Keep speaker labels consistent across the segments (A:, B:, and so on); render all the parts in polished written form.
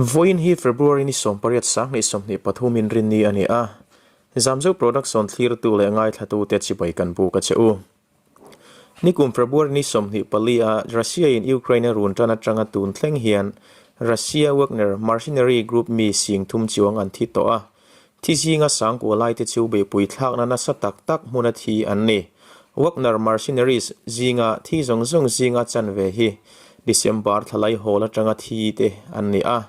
A: Vawiin hi February ni 18 2023 inrinni a ni a, Zamzeu Production thlirtu leh ngaithlatute chibai kan buk a che u. Nikum February ni 24 a Russia in Ukraine a run tan atanga tun thleng hian Russia Wagner mercenary group mi 3000 chuang an thi tawh a, thi zinga sangkua laite chu beihpui thlakna nasa tak tak hmuna thi an ni. Wagner mercenaries zinga thi zawng zawng zinga chanve hi December thlalai hawl atanga thi te an ni a.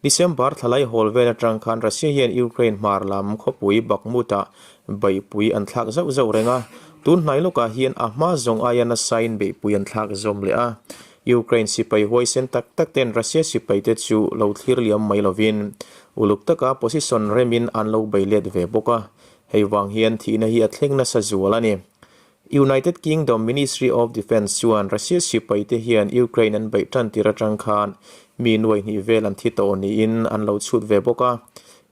A: December thlalai hawl vel atang khan Russia hian Ukraine hmar lam khawpui Bakhmut-ah beihpui an thlak zauh zauh reng a, tun hnai lawkah hian a hma zawng aia nasain beihpui an thlak zawm leh a. Ukraine sipai huaisen tak tak ten Russia sipaite chu lo thlir liam mai lovin uluk taka position remin an lo bei let ve bawk a, hei vang hian thihna hi a thleng nasa zual a ni. United Kingdom Ministry of Defence chuan Russia sipaite hian Ukraine an beih tan tir atang khan mi nuai hnih vel an thi tawh niin an lo chhut ve bawk a.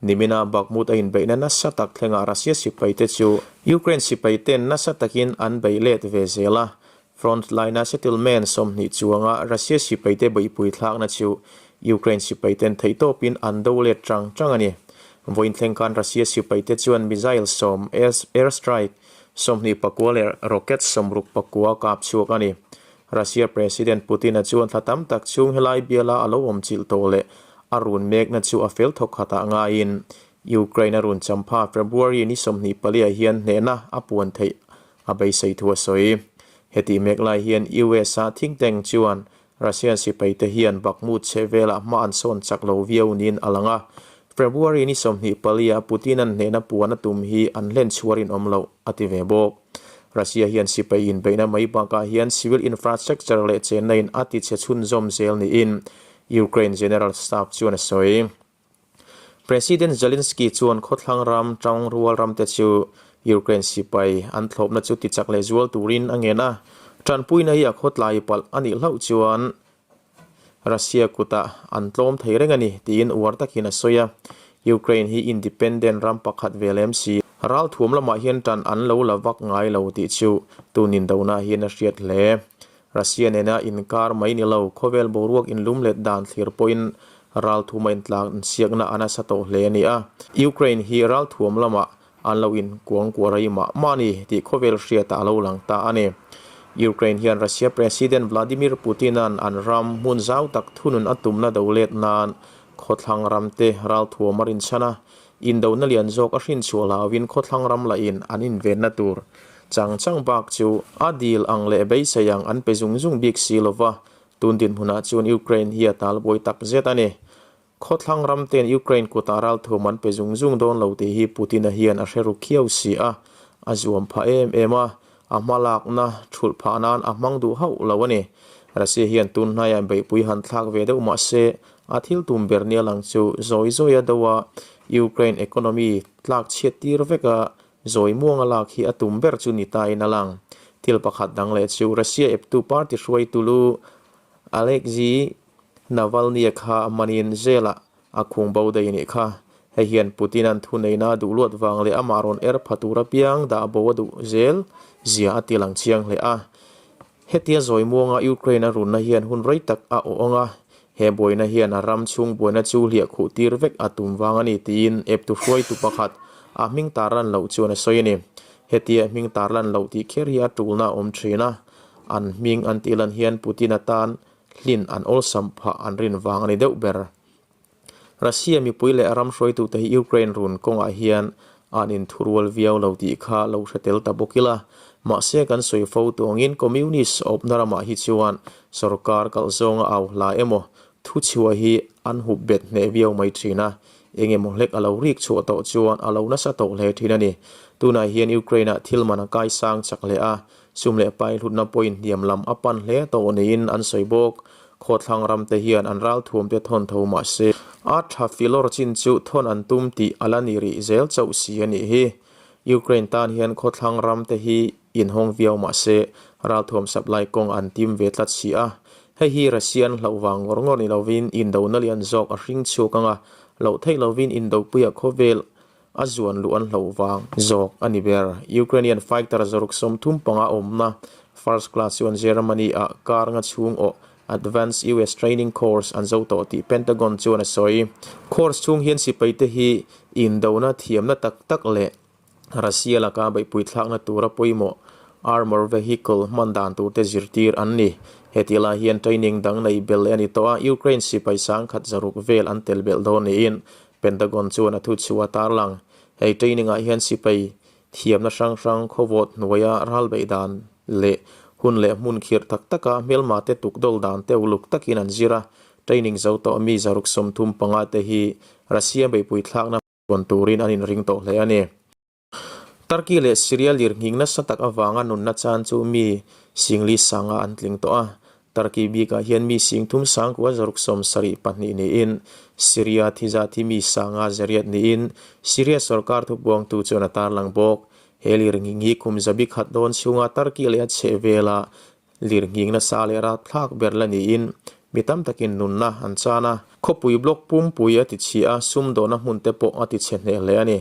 A: Nimina Bakhmut a inbeihna nasa tak thlengah Russia sipaite chu Ukraine sipaiten nasa takin an beih let ve zel a. Front line-a settlement 20 chuanga Russia sipaite beihpui thlakna chu Ukraine sipaiten theihtawpin an do let tang tang a ni. Vawiin thleng khan Russia sipaite chuan missile 10, air strike, 29 leh rocket 69 kap chhuak a ni. Russia President Putin-a chuan thla tam tak chhung helai biala a lo awm chilh tawh leh a run mekna chu a fel thawk khatah ngaiin Ukraine a run champha February ni 24 ah hian hnehna a puan theih a beisei thu a sawi. Hetih mek lai hian US-a think tank chuan Russian sipaite hian Bakhmut chhe velah hma an sawn chak lo viau niin a lang a. February ni 24 ah Putin-a'n hnehna puan a tum hi an hlen chhuar inawm loh a ti ve bawk. Russia hian sipai inbeihna mai bakah hian civil infrastructure leh chenna in a ti chhe chhunzawm zel niin Ukraine General Staff chuan a sawi. President Zelensky chuan khawthlang ram tang rual ramte chu Ukraine sipai an thlawpna chu tichak leh zual turin a ngen a, tanpuina hi a khawtlai palh a nih hlauh chuan Russia kutah an tlawm thei reng a ni tiin uar takin a sawi a. Ukraine hi independent ram pakhat ve lem si, ralthuam lamah hian tan an lo la vak ngai lo tih chu tun indona hian a hriat hle. Russia nena inkar mai ni lo, khawvel boruak inlum let dan thlir pawhin ralthuma intlansiakna a nasa tawh hle a ni a. Ukraine hi ralthuam lamah an lo inkuangkuah rei mah mah a ni tih khawvel hriatah a lo lang ta a ni. Ukraine hian Russia President Vladimir Putin-a'n an ram hmun zau tak thunun a tumna do let nan khawthlang ramte ralthuam a rinchhan a, indona lian zawk a hrinchhuah hlauhin khawthlang ram lahin an invenna tur Chang chang bak chu a dil ang leh beisei ang an pe zung zung bik si lo va, tun dinhmunah chuan Ukraine hi a talbuai tak zet a ni. Khawthlang ram ten Ukraine kutah ralthum an pe zung zung dawn lo tih hi Putin-a hian a hre ru khiau si a, a zuam phah em em a, a hmalakna thulh phah nan a hmang duh hauh lo a ni. Russia hian tun hnaiah beihpui han thlak ve deuh mah se, a thil tum ber nia lang chu zawi zawia deuha Ukraine economy tlak chhiat tir veka Zawi muanga lak hi a tum ber chu ni ta in a lang. Thil pakhat dang leh chu Russia eptu party hruaitu lu Alexei Navalny-a kha manin jail-ah a khung bo daih a nih kha. Hei hian Putin-a'n thuneihna a duh luat vang leh amah rawn er pha tur apiang dah bo a duh zel zia a ti lang chiang hle a. Hetia zawi muanga Ukraine a runna hian hun rei tak a awh ang a, he buaina hian a ram chhung buaina chu hliah khuh tir vek a tum vang a ni tiin eptu hruaitu pakhat a hming tarlan loh chuan a sawi a ni. Hetia hming tarlan loh tih kher hi a tulna a awm thin a, an hming an tih lan hian Putin atan hlin an awlsam phah an rin vang a ni deuh ber. Russia mipui leh ram hruaitute hi Ukraine run kawngah hian an inthurual viau lo tih kha lo hre tel ta bawk ila. Mahse kan sawi fo tuangin Communist awpna ramah hi chuan sorkar kalh zawnga au hla emaw thuchhuah hi an hup bet hneh viau mai thin a, eng emaw hlek a lo rik chhuah tawh chuan a lo nasa tawh hle thin a ni. Tunah hian Ukraine-ah thil man a kai sang chak hle a, Sum leh pai hlutna pawhin hniam lam a pan hle tawh niin an sawi bawk. Khawthlang ramte hian an ralthuamte thawn tho mah se, a tha filawr chin chu thawn an tum tih a la ni rih zel chauh si a nih hi. Ukraine tan hian khawthlang ramte hi inhawng viau mah se, ralthuam supply kawng an tim ve tlat si a. Hei hi Russian hlauh vang ngawr ngawr ni lovin indona lian zawk a hring chhuak anga loh theih lovin indopuia khawvel A zuan luh an hloh vang zawk a ni ber. Ukrainian fighter 135 awmna first class chuan Germany-ah kar nga chhung awh Advanced US Training Course an zo tawh tih Pentagon chuan a sawi. Course chhung hian sipaite hi indona thiamna tak tak leh Russia laka beihpui thlakna tura pawimawh armour vehicle hman dan turte zirtir an ni. Hetih lai hian training dang nei belh leh a ni tawh a, Ukraine sipai sangkhat zaruk vel an tel belh dawn niin Pentagon chuan a thuchhuah a tarlang. Hei training ah hian sipai thiamna hrang hrang khawvawt hnuaia ral beih dan leh hun leh hmun khirh tak taka hmelma te tukdawl dan te uluk takin an zir a, training zo tawh mi zaruk 35 te hi Russia beihpui thlakna Hawn turin an inring tawh hle a ni. Turkey leh Syria lirnghing nasa tak avanga nunna chan chu mi singli sanga an tling tawh a. Turkey bikah hian mi sing thum sangkua zaruk 72 niin Syria thi zat hi mi sanga zariat niin Syria sorkar thupuangtu chuan a tarlang bawk. He lirnghing hi kum zabi khat dawn chhunga Turkey leh a chhehvela Lirnghing nasa leh rapthlak ber la niin mi tam takin nunna an chan a. Khawpui block pumpui a ti chhi a, sumdawhna hmun te pawh a ti chhe hneh hle a ni.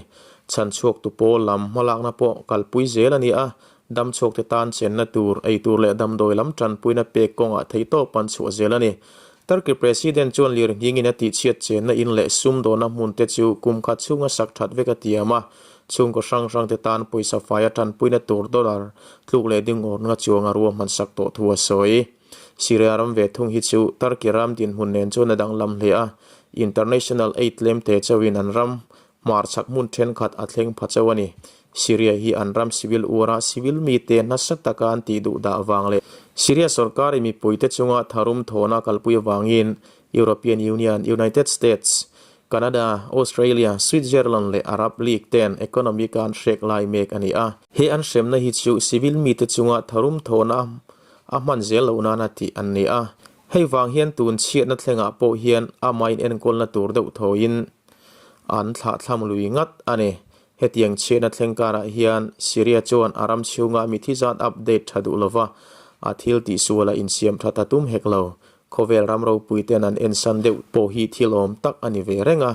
A: Chhanchhuaktu pawl lam hmalakna pawh kalpui zel a ni a, damchhuakte tan chenna tur, ei tur leh damdawi lam tanpuina pek kawngah theihtawp an chhuah zel a ni. Turkey President chuan lirnghingin a tihchhiat chenna in leh sumdawhna hmun te chu kum khat chhunga sak that vek a tiam a, Chhungkaw hrang hrangte tan pawisa faia tanpuina tur dollar tluk leh ding awrnga chuanga ruahman sak tawh thu a sawi. Syria ram ve thung hi chu Turkey ram dinhmun nen chuan a danglam hle a, international aid tlemte chauhin an ram hmarchhak hmun thenkhat a thleng pha chauh a ni. Syria hi an ram civil war-a civil mite nasa taka an tih duh dah vang leh Syria sorkar-in mipuite chunga tharum thawhna kalpui avangin European Union, United States, Canada, Australia, Switzerland leh Arab League ten economic a an hrek lai mek a ni a. He an hremna hi chu civil mite chunga tharum thawhna a hman zel loh nana tih an ni a. Hei vang hian tun chhiatna thlengah pawh hian ama inenkawlna tur deuh thawiin an thlahthlam lui ngat a ni. Hetiang chhiatna thleng karah hian Syria chuan a ram chhunga mithi zat update tha duh lova a thil tihsualah insiam that a tum hek lo. Khawvel ram ropui ten an ensan deuh pawh hi thil awm tak a ni ve reng a.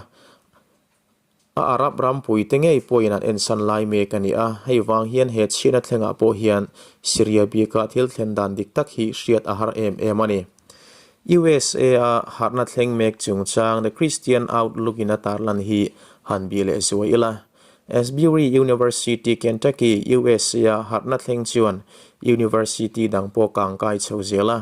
A: A Arab rampui te ngei pawhin an ensan lai mek a ni a, hei vang hian he chhiatna thlengah pawh hian Syria bika thil thlen dan dik tak hi hriat a har em em a ni. USA a harhna thleng mek chungchang The Christian Outlook in a tarlan hi han bih leh zuai ila. Asbury University, Kentucky, USA a harhna thleng chuan university dang pawh kang kai chho zel a.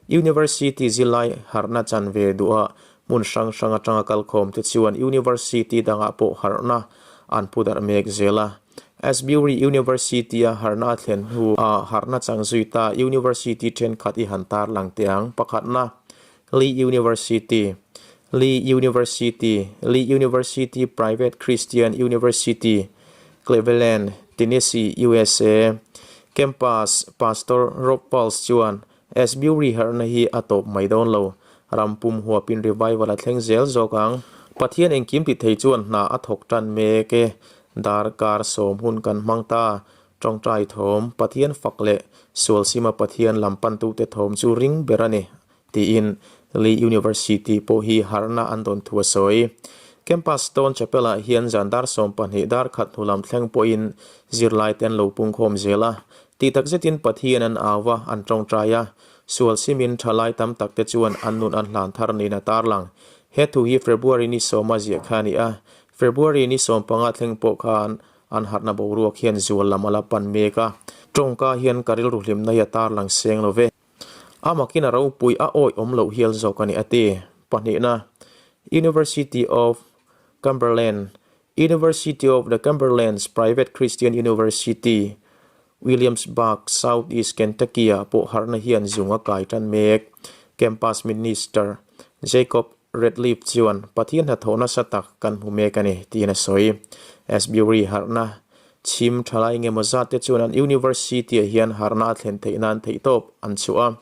A: University zilai harhna chan ve duha hmun hrang hrang atanga kalkhawm te chuan university dangah pawh harhna an pu darh mek zel a. Asbury University a harhna a thlen hnu ah harhna chang zui ta university thenkhat i han tarlang teh ang. Pakhatna, Lee University, Lee University, Lee University Private Christian University, Cleveland, Tennessee, USA. Campus Pastor Rob Pauls chuan Asbury harhna hi a tawp mai dawn lo. Ram pum huapin revival a thleng zel zawk ang. Pathian engkim ti thei chuan hna a thawk tan mek e. Darkar sawm hun kan hmang ta. Tawngtai thawm, Pathian fak leh sualsima Pathian lam pantute thawm chu ring ber a ni. Tiin Lee University pawh hi harhna an dawn thu a sawi. Campus Stone Chapel-ah hian zan dar 12 dar khat hnu lam thleng pawhin zirlaite an lo pungkhawm zel a. Tih tak zetin Pathian an au a, an tawngtai a. Sual simin thalai tam takte chuan an nun an hlan thar niin a tarlang. He thu hi February ni sawma ziah kha a ni a. February ni 15 thleng pawh khan an harhna boruak hian zual lam a la pan mek a. Tawngka hian ka rilru hlimna hi a tarlang seng lo ve. A makin a ropui a awih awm loh hial zawk a ni a ti. Pahnihna, University of Cumberland, University of the Cumberlands Private Christian University, Williamsburg, Southeast Kentucky-ah pawh harhna hian zung a kai tan mek. Campus Minister Jacob Ratliff chuan Pathian hnathawh nasa tak kan hmu mek a ni tiin a sawi. Asbury harhna Chhim thalai engemaw zat te chuan an university-ah hian harhna a thlen theih nan theihtawp an chhuah a.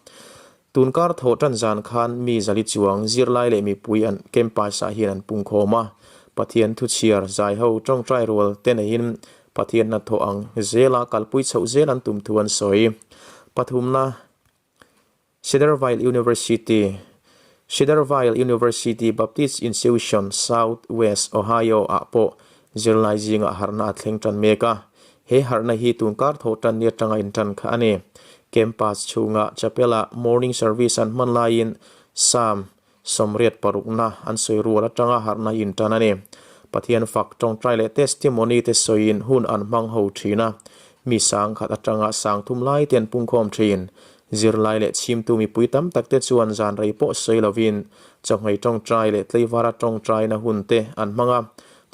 A: Tunkar thawh tan zan khan mi zali chuang zirlai leh mipui an campus-ah hian an pungkhawm a. Pathian thuchhiar, zaiho, tawngtai rual te neiin Pathian hnathawh ang zela kalpui chhoh zel an tum thu an sawi. Pathumna. Cedarville University, Cedarville University Baptist Institution, South West Ohio ah pawh zirlai zingah harhna a thleng tan mek a. He harhna hi tunkar tho tan ni atanga intan kha a ni. Campus chhunga chapel-ah morning service an hman laiin Psalm 86na an sawi rual atanga harhna intan a ni. Pathian fak tawngtai leh testimony te sawiin hun an hmang ho thin a, mi sang khat atanga sang thum lai te an pungkhawm thin. Zirlai leh chhimtu mipui tam tak te chuan zan rei pawh sawi lovin chawhmei tawngtai leh tleivara tawngtaina hun te an hmang a,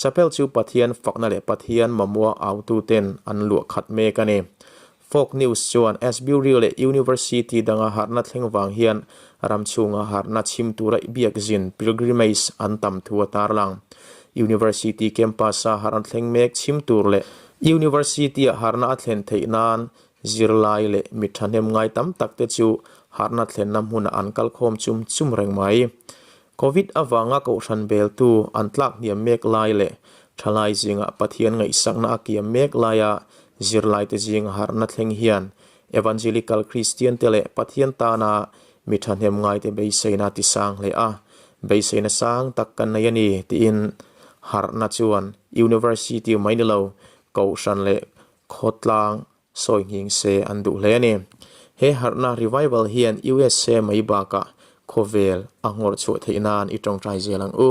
A: chapel chu Pathian fakna leh Pathian mamua autu ten an luah khat mek a ni. Folk News chuan Asbury leh University danga harhna thleng vang hian ram chhunga harhna chhim tura biakzin, pilgrimage, an tam thu a tarlang. University campus-a harhna thleng mek chhim tur leh University-a harhna a thlen theih nan zirlai leh mi thahnem ngai tam tak te chu harhna thlenna hmunah an kalkhawm chum chum reng mai. Covid avanga kohhran beltu an tlak hniam mek lai leh thalai zingah Pathian ngaihsakna a kiam mek laia zirlaite zinga harhna thleng hian Evangelical Kristian te leh Pathian tana mi thahnem ngaite beiseina a tisang hle a, beiseina sang tak kan nei a ni tiin harhna chuan University mai ni lo kohhran leh khawtlang Sawi nghing se an duh hle a ni. He harhna revival hian USA mai bakah khawvel a nghawrh chhuah theih nan i tawngtai zel ang u.